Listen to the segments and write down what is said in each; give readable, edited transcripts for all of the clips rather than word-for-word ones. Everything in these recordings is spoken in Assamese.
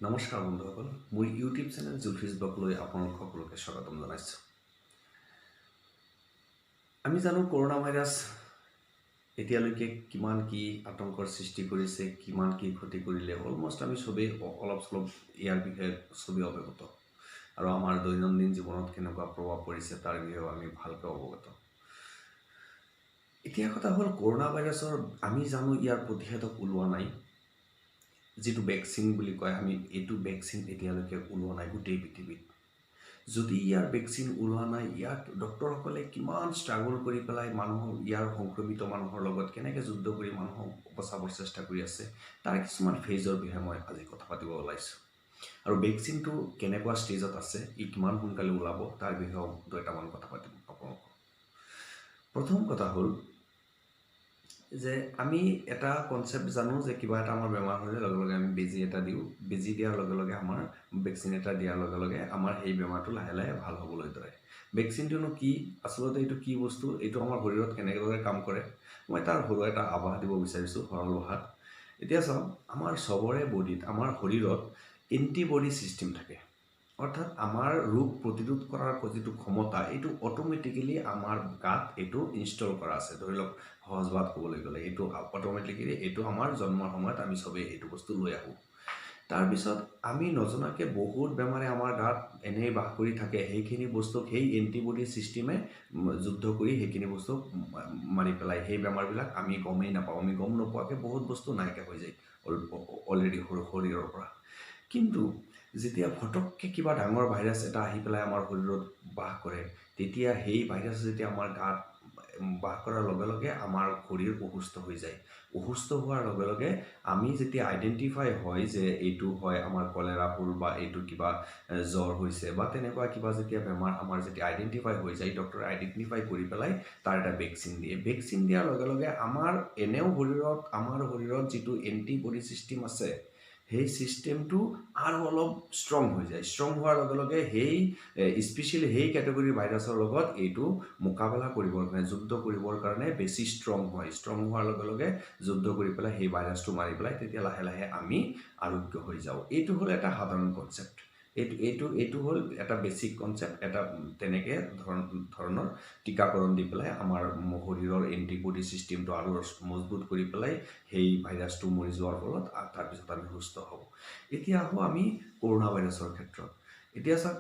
নমস্কাৰ বন্ধুসকল, মোৰ ইউটিউব চেনেল জুলফিজ ব্লগলৈ আপোনালোক সকলোকে স্বাগতম জনাইছোঁ। আমি জানো কৰোণা ভাইৰাছ এতিয়ালৈকে কিমান কি আতংকৰ সৃষ্টি কৰিছে, কিমান কি ক্ষতি কৰিলে। অলমষ্ট আমি চবেই অলপ চলপ ইয়াৰ বিষয়ে চবেই অৱগত আৰু আমাৰ দৈনন্দিন জীৱনত কেনেকুৱা প্ৰভাৱ পৰিছে তাৰ বিষয়েও আমি ভালকৈ অৱগত। এতিয়া কথা হ'ল, কৰোণা ভাইৰাছৰ আমি জানো ইয়াৰ প্ৰতিষেধক ওলোৱা নাই, যিটো ভেকচিন বুলি কয় আমি, এইটো ভেকচিন এতিয়ালৈকে ওলোৱা নাই গোটেই পৃথিৱীত। যদি ইয়াৰ ভেকচিন ওলোৱা নাই, ইয়াক ডক্তৰসকলে কিমান ষ্ট্ৰাগল কৰি পেলাই মানুহৰ, ইয়াৰ সংক্ৰমিত মানুহৰ লগত কেনেকৈ যুদ্ধ কৰি মানুহক বচাবৰ চেষ্টা কৰি আছে, তাৰ কিছুমান ফেজৰ বিষয়ে মই আজি কথা পাতিব ওলাইছোঁ আৰু ভেকচিনটো কেনেকুৱা ষ্টেজত আছে, ই কিমান সোনকালে ওলাব, তাৰ বিষয়েও দুটামান কথা পাতিম আপোনালোকক। প্ৰথম কথা হ'ল যে আমি এটা কনচেপ্ট জানো যে কিবা এটা আমাৰ বেমাৰ হ'লে লগে লগে আমি বেজী এটা দিওঁ। বেজী দিয়াৰ লগে লগে আমাৰ, ভেকচিন এটা দিয়াৰ লগে লগে আমাৰ সেই বেমাৰটো লাহে লাহে ভাল হ'বলৈ ধৰে। ভেকচিনটোনো কি আচলতে, এইটো কি বস্তু, এইটো আমাৰ শৰীৰত কেনেদৰে কাম কৰে, মই তাৰ সৰু এটা আভাস দিব বিচাৰিছোঁ সৰল ভাষাত। এতিয়া চাওক, আমাৰ চবৰে বডিত, আমাৰ শৰীৰত এণ্টিবডি ছিষ্টেম থাকে। অৰ্থাৎ আমাৰ ৰোগ প্ৰতিৰোধ কৰাৰ যিটো ক্ষমতা, এইটো অট'মেটিকেলি আমাৰ গাত এইটো ইনষ্টল কৰা আছে। ধৰি লওক, সহজ ভাষাত ক'বলৈ গ'লে এইটো অট'মেটিকেলি, এইটো আমাৰ জন্মৰ সময়ত আমি চবেই এইটো বস্তু লৈ আহোঁ। তাৰপিছত আমি নজনাকৈ বহুত বেমাৰে আমাৰ গাত এনেই বাস কৰি থাকে। সেইখিনি বস্তুক সেই এণ্টিবডি ছিষ্টেমে যুদ্ধ কৰি সেইখিনি বস্তুক মাৰি পেলায়। সেই বেমাৰবিলাক আমি গমেই নাপাওঁ। আমি গম নোপোৱাকৈ বহুত বস্তু নাইকিয়া হৈ যায় অলৰেডি শৰীৰৰ পৰা। কিন্তু যেতিয়া ফটককৈ কিবা ডাঙৰ ভাইৰাছ এটা আহি পেলাই আমাৰ শৰীৰত বাস কৰে, তেতিয়া সেই ভাইৰাছ যেতিয়া আমাৰ গাত বাস কৰাৰ লগে লগে আমাৰ শৰীৰ অসুস্থ হৈ যায়। অসুস্থ হোৱাৰ লগে লগে আমি যেতিয়া আইডেণ্টিফাই হয় যে এইটো হয় আমাৰ কলেৰা হ'ল বা এইটো কিবা জ্বৰ হৈছে বা তেনেকুৱা কিবা যেতিয়া বেমাৰ আমাৰ যেতিয়া আইডেণ্টিফাই হৈ যায়, ডক্টৰে আইডেণ্টিফাই কৰি পেলাই তাৰ এটা ভেকচিন দিয়ে। ভেকচিন দিয়াৰ লগে লগে আমাৰ এনেও শৰীৰত, আমাৰ শৰীৰত যিটো এণ্টিবডি ছিষ্টেম আছে, সেই ছিষ্টেমটো আৰু অলপ ষ্ট্ৰং হৈ যায়। ষ্ট্ৰং হোৱাৰ লগে লগে সেই স্পেচিয়েলি সেই কেটেগৰীৰ ভাইৰাছৰ লগত এইটো মোকাবিলা কৰিবৰ কাৰণে, যুদ্ধ কৰিবৰ কাৰণে বেছি ষ্ট্ৰং হয়। ষ্ট্ৰং হোৱাৰ লগে লগে যুদ্ধ কৰি পেলাই সেই ভাইৰাছটো মাৰি পেলাই, তেতিয়া লাহে লাহে আমি আৰোগ্য হৈ যাওঁ। এইটো হ'ল এটা সাধাৰণ কনচেপ্ট। এইটো হ'ল এটা বেছিক কনচেপ্ট। এটা তেনেকৈ ধৰণৰ টীকাকৰণ দি পেলাই আমাৰ শৰীৰৰ এণ্টিবডি ছিষ্টেমটো আৰু মজবুত কৰি পেলাই সেই ভাইৰাছটো মৰি যোৱাৰ ফলত তাৰপিছত আমি সুস্থ হওঁ। এতিয়া আহোঁ আমি কৰোণা ভাইৰাছৰ ক্ষেত্ৰত। এতিয়া চাওক,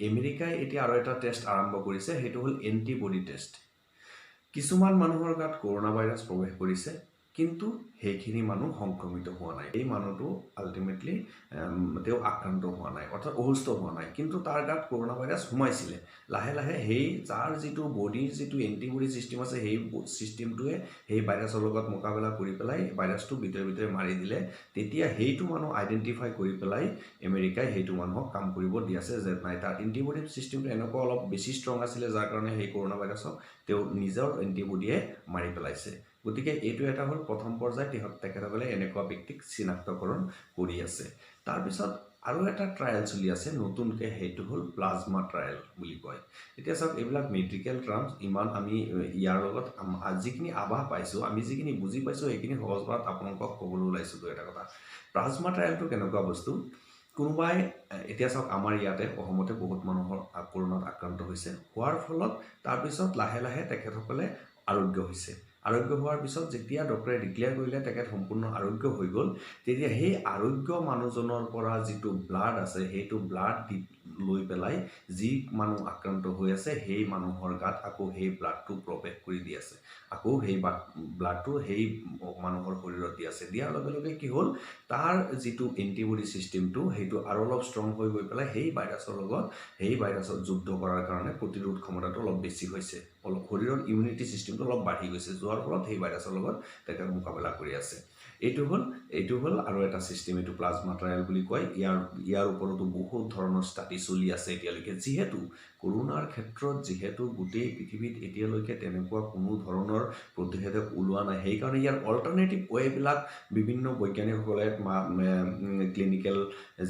আমেৰিকাই এতিয়া আৰু এটা টেষ্ট আৰম্ভ কৰিছে, সেইটো হ'ল এণ্টিবডি টেষ্ট। কিছুমান মানুহৰ গাত কৰোণা ভাইৰাছ প্ৰৱেশ কৰিছে, কিন্তু সেইখিনি মানুহ সংক্ৰমিত হোৱা নাই। এই মানুহটো আল্টিমেটলি তেওঁ আক্ৰান্ত হোৱা নাই, অৰ্থাৎ অসুস্থ হোৱা নাই, কিন্তু তাৰ গাত কৰোণা ভাইৰাছ সোমাইছিলে। লাহে লাহে সেই যাৰ যিটো বডিৰ যিটো এণ্টিবডি ছিষ্টেম আছে, সেই ছিষ্টেমটোৱে সেই ভাইৰাছৰ লগত মোকাবিলা কৰি পেলাই ভাইৰাছটো ভিতৰে ভিতৰে মাৰি দিলে। তেতিয়া সেইটো মানুহ আইডেণ্টিফাই কৰি পেলাই আমেৰিকাই সেইটো মানুহক কাম কৰিব দি আছে যে নাই, তাৰ এণ্টিবডি ছিষ্টেমটো এনেকুৱা অলপ বেছি ষ্ট্ৰং আছিলে, যাৰ কাৰণে সেই কৰোণা ভাইৰাছক তেওঁ নিজৰ এণ্টিবডিয়ে মাৰি পেলাইছে। গতিকে এইটো এটা হ'ল প্ৰথম পৰ্যায়। তেখেতসকলে এনেকুৱা ব্যক্তিক চিনাক্তকৰণ কৰি আছে। তাৰপিছত আৰু এটা ট্ৰায়েল চলি আছে নতুনকৈ, সেইটো হ'ল প্লাজমা ট্ৰায়েল বুলি কয়। এতিয়া চাওক, এইবিলাক মেডিকেল টাৰ্মছ, ইমান আমি ইয়াৰ লগত যিখিনি আভাস পাইছোঁ, আমি যিখিনি বুজি পাইছোঁ, সেইখিনি সহজ ভাষাত আপোনালোকক ক'বলৈ ওলাইছোঁ দুই এটা কথা। প্লাজমা ট্ৰায়েলটো কেনেকুৱা বস্তু? কোনোবাই, এতিয়া চাওক, আমাৰ ইয়াতে অসমতে বহুত মানুহৰ কৰোণাত আক্ৰান্ত হৈছে। হোৱাৰ ফলত তাৰপিছত লাহে লাহে তেখেতসকলে আৰোগ্য হৈছে। আৰোগ্য হোৱাৰ পিছত যেতিয়া ডক্টৰে ডিক্লেয়াৰ কৰিলে তেখেত সম্পূৰ্ণ আৰোগ্য হৈ গ'ল, তেতিয়া সেই আৰোগ্য মানুহজনৰ পৰা যিটো ব্লাড আছে, সেইটো ব্লাড দি লৈ পেলাই যি মানুহ আক্ৰান্ত হৈ আছে, সেই মানুহৰ গাত আকৌ সেই ব্লাডটো প্ৰৱেশ কৰি দি আছে। আকৌ সেই ব্লাডটো সেই মানুহৰ শৰীৰত দি আছে। দিয়াৰ লগে লগে কি হ'ল? তাৰ যিটো এণ্টিবডি ছিষ্টেমটো, সেইটো আৰু অলপ ষ্ট্ৰং হৈ গৈ পেলাই সেই ভাইৰাছৰ লগত, সেই ভাইৰাছত যুদ্ধ কৰাৰ কাৰণে প্ৰতিৰোধ ক্ষমতাটো অলপ বেছি হৈছে। অলপ শৰীৰৰ ইমিউনিটি ছিষ্টেমটো অলপ বাঢ়ি গৈছে। যোৱাৰ ফলত সেই ভাইৰাছৰ লগত তেখেত মোকাবিলা কৰি আছে। এইটো হ'ল আৰু এটা ছিষ্টেম। এইটো প্লাজমা ট্ৰায়েল বুলি কয়। ইয়াৰ ওপৰতো বহুত ধৰণৰ ষ্টাডি চলি আছে এতিয়ালৈকে। যিহেতু কৰোণাৰ ক্ষেত্ৰত যিহেতু গোটেই পৃথিৱীত এতিয়ালৈকে তেনেকুৱা কোনো ধৰণৰ প্ৰতিষেধক ওলোৱা নাই, সেইকাৰণে ইয়াৰ অল্টাৰনেটিভ ৱেবিলাক বিভিন্ন বৈজ্ঞানিকসকলে, ক্লিনিকেল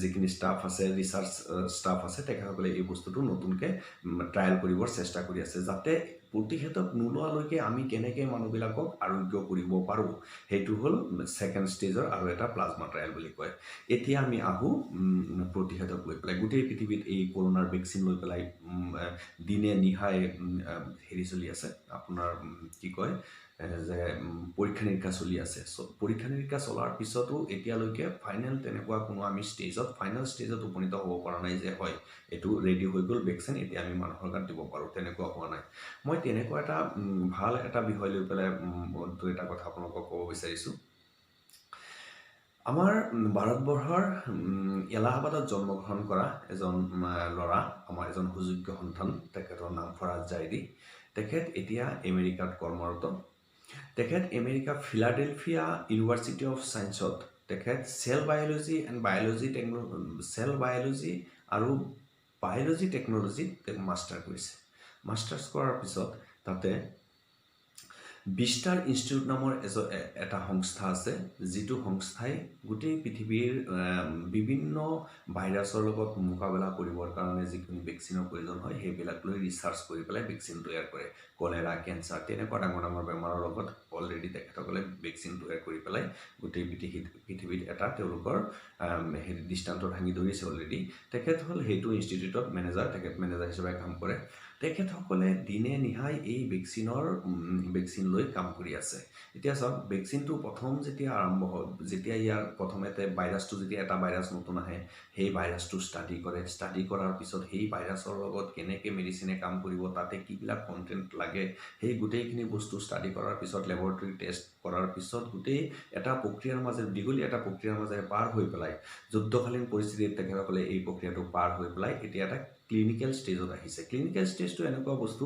যিখিনি ষ্টাফ আছে, ৰিচাৰ্চ ষ্টাফ আছে, তেখেতসকলে এই বস্তুটো নতুনকৈ ট্ৰায়েল কৰিবৰ চেষ্টা কৰি আছে, যাতে প্ৰতিষেধক নোলোৱালৈকে আমি কেনেকৈ মানুহবিলাকক আৰোগ্য কৰিব পাৰোঁ, সেইটো হ'ল ছেকেণ্ড ষ্টেজৰ আৰু এটা প্লাজমা ট্ৰায়েল বুলি কয়। এতিয়া আমি আহোঁ প্ৰতিষেধক লৈ পেলাই। গোটেই পৃথিৱীত এই কৰোণাৰ ভেকচিন লৈ পেলাই দিনে নিশাই হেৰি চলি আছে, আপোনাৰ কি কয় যে পৰীক্ষা নিৰীক্ষা চলি আছে। পৰীক্ষা নিৰীক্ষা চলাৰ পিছতো এতিয়ালৈকে ফাইনেল তেনেকুৱা কোনো আমি ষ্টেজত, ফাইনেল ষ্টেজত উপনীত হ'ব পৰা নাই যে হয় এইটো ৰেডি হৈ গ'ল ভেকচিন, এতিয়া আমি মানুহৰ গাত দিব পাৰোঁ, তেনেকুৱা হোৱা নাই। মই তেনেকুৱা এটা ভাল এটা বিষয় লৈ পেলাই দুই এটা কথা আপোনালোকক ক'ব বিচাৰিছোঁ। আমাৰ ভাৰতবৰ্ষৰ এলাহাবাদত জন্মগ্ৰহণ কৰা এজন ল'ৰা, আমাৰ এজন সুযোগ্য সন্তান, তেখেতৰ নাম ফৰাজ জাইদি। তেখেত এতিয়া আমেৰিকাত কৰ্মৰত। তেখেত আমেৰিকা ফিলাডেলফিয়া ইউনিভাৰ্চিটি অফ ছায়েন্সত তেখেত cell biology and biology cell biology আৰু বায়'লজি টেকন'লজিত তেওঁ মাষ্টাৰ কৰিছে। মাষ্টাৰ্ছ কৰাৰ পিছত তাতে বিষ্টাৰ ইনষ্টিটিউট নামৰ এটা সংস্থা আছে, যিটো সংস্থাই গোটেই পৃথিৱীৰ বিভিন্ন ভাইৰাছৰ লগত মোকাবিলা কৰিবৰ কাৰণে যিখিনি ভেকচিনৰ প্ৰয়োজন হয় সেইবিলাক লৈ ৰিচাৰ্চ কৰি পেলাই ভেকচিন তৈয়াৰ কৰে। কলেৰা, কেঞ্চাৰ তেনেকুৱা ডাঙৰ ডাঙৰ বেমাৰৰ লগত অলৰেডি তেখেতসকলে ভেকচিন তৈয়াৰ কৰি পেলাই গোটেই পৃথিৱীত এটা তেওঁলোকৰ হেৰি দৃষ্টান্ত ভাঙি ধৰিছে অলৰেডি। তেখেত হ'ল সেইটো ইনষ্টিটিউটত মেনেজাৰ, তেখেত মেনেজাৰ হিচাপে কাম কৰে। তেখেতসকলে দিনে নিশাই এই ভেকচিন লৈ কাম কৰি আছে। এতিয়া চাওক, ভেকচিনটো প্ৰথম যেতিয়া আৰম্ভ হয়, যেতিয়া ইয়াৰ প্ৰথমতে ভাইৰাছটো, যেতিয়া এটা ভাইৰাছ নতুন আহে, সেই ভাইৰাছটো ষ্টাডি কৰে। ষ্টাডি কৰাৰ পিছত সেই ভাইৰাছৰ লগত কেনেকৈ মেডিচিনে কাম কৰিব, তাতে কিবিলাক কণ্টেণ্ট লাগে, সেই গোটেইখিনি বস্তু ষ্টাডি কৰাৰ পিছত, লেবৰেটৰী টেষ্ট কৰাৰ পিছত গোটেই এটা প্ৰক্ৰিয়াৰ মাজেৰে, দীঘলীয়া এটা প্ৰক্ৰিয়াৰ মাজেৰে পাৰ হৈ পেলাই, যুদ্ধকালীন পৰিস্থিতিত তেখেতসকলে এই প্ৰক্ৰিয়াটো পাৰ হৈ পেলাই এতিয়া এটা ক্লিনিকেল ষ্টেজত আহিছে। ক্লিনিকেল ষ্টেজটো এনেকুৱা বস্তু,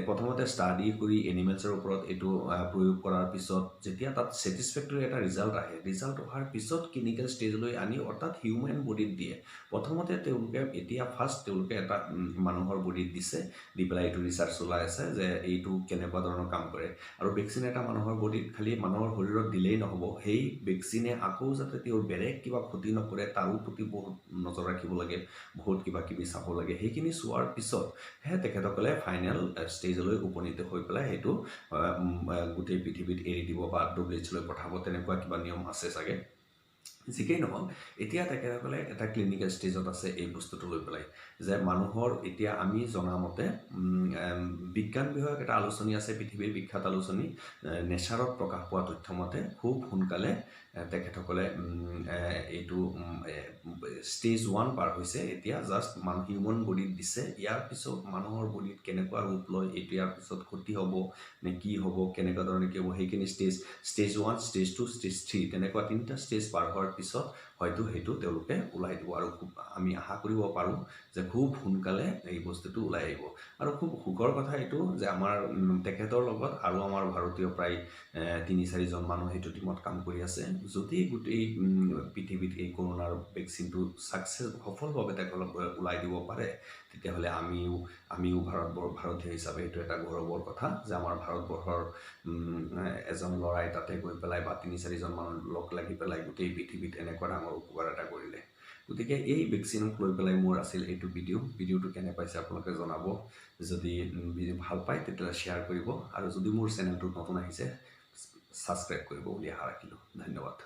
প্ৰথমতে ষ্টাডি কৰি এনিমেলছৰ ওপৰত এইটো প্ৰয়োগ কৰাৰ পিছত যেতিয়া তাত ছেটিছফেক্টৰী এটা ৰিজাল্ট আহে, ৰিজাল্ট অহাৰ পিছত ক্লিনিকেল ষ্টেজলৈ আনি অৰ্থাৎ হিউমেন বডিত দিয়ে। প্ৰথমতে তেওঁলোকে এতিয়া ফাৰ্ষ্ট তেওঁলোকে এটা মানুহৰ বডিত দিছে, দি পেলাই এইটো ৰিচাৰ্চ চলাই আছে যে এইটো কেনেকুৱা ধৰণৰ কাম কৰে। আৰু ভেকচিন এটা মানুহৰ বডিত খালি মানুহৰ শৰীৰত দিলেই নহ'ব, সেই ভেকচিনে আকৌ যাতে তেওঁৰ বেলেগ কিবা ক্ষতি নকৰে তাৰো প্ৰতি বহুত নজৰ ৰাখিব লাগে, বহুত কিবা কিবি চাব লাগে। সেইখিনি চোৱাৰ পিছতহে তেখেতসকলে ফাইনেল ষ্টেজলৈ উপনীত হৈ পেলাই সেইটো গোটেই পৃথিৱীত এৰি দিব বা ডব্লিউ এইচ অ'লৈ পঠাব, তেনেকুৱা কিবা নিয়ম আছে চাগে। যিকেই নহওক, এতিয়া তেখেতসকলে এটা ক্লিনিকেল ষ্টেজত আছে এই বস্তুটো লৈ পেলাই, যে মানুহৰ এতিয়া আমি জনামতে বিজ্ঞান বিষয়ক এটা আলোচনী আছে, পৃথিৱীৰ বিখ্যাত আলোচনী নেচাৰত প্ৰকাশ পোৱা তথ্য মতে খুব সোনকালে তেখেতসকলে এইটো ষ্টেজ 1 পাৰ হৈছে। এতিয়া জাষ্ট মানুহ হিউমেন বডিত দিছে। ইয়াৰ পিছত মানুহৰ বডিত কেনেকুৱা ৰূপ লয়, এইটো ইয়াৰ পিছত ক্ষতি হ'ব নে কি হ'ব, কেনেকুৱা ধৰণে কি হ'ব, সেইখিনি ষ্টেজ 1, ষ্টেজ 2, ষ্টেজ 3 তেনেকুৱা তিনিটা ষ্টেজ পাৰ হোৱাৰ পিছত হয়তো সেইটো তেওঁলোকে ওলাই দিব। আৰু খুব আমি আশা কৰিব পাৰোঁ যে খুব সোনকালে এই বস্তুটো ওলাই আহিব। আৰু খুব সুখৰ কথা এইটো যে আমাৰ তেখেতৰ লগত আৰু আমাৰ ভাৰতীয় প্ৰায় 3-4জন মানুহ সেইটো টীমত কাম কৰি আছে। যদি গোটেই পৃথিৱীত এই কৰোণাৰ ভেকচিনটো সফলভাৱে তেখেতলোকে ওলাই দিব পাৰে, তেতিয়াহ'লে আমিও ভাৰতীয় হিচাপে এইটো এটা গৌৰৱৰ কথা যে আমাৰ ভাৰতবৰ্ষৰ এজন ল'ৰাই তাতে গৈ পেলাই বা 3-4জন মানুহ লগ লাগি পেলাই গোটেই পৃথিৱীত এনেকুৱা ডাঙৰ উপকাৰ এটা কৰিলে। গতিকে এই ভেকচিনক লৈ পেলাই মোৰ আছিল এইটো ভিডিঅ'। ভিডিঅ'টো কেনে পাইছে আপোনালোকে জনাব। যদি ভাল পায় তেতিয়াহ'লে শ্বেয়াৰ কৰিব, আৰু যদি মোৰ চেনেলটোত নতুন আহিছে ছাবস্ক্ৰাইব কৰিব বুলি আশা ৰাখিলোঁ। ধন্যবাদ।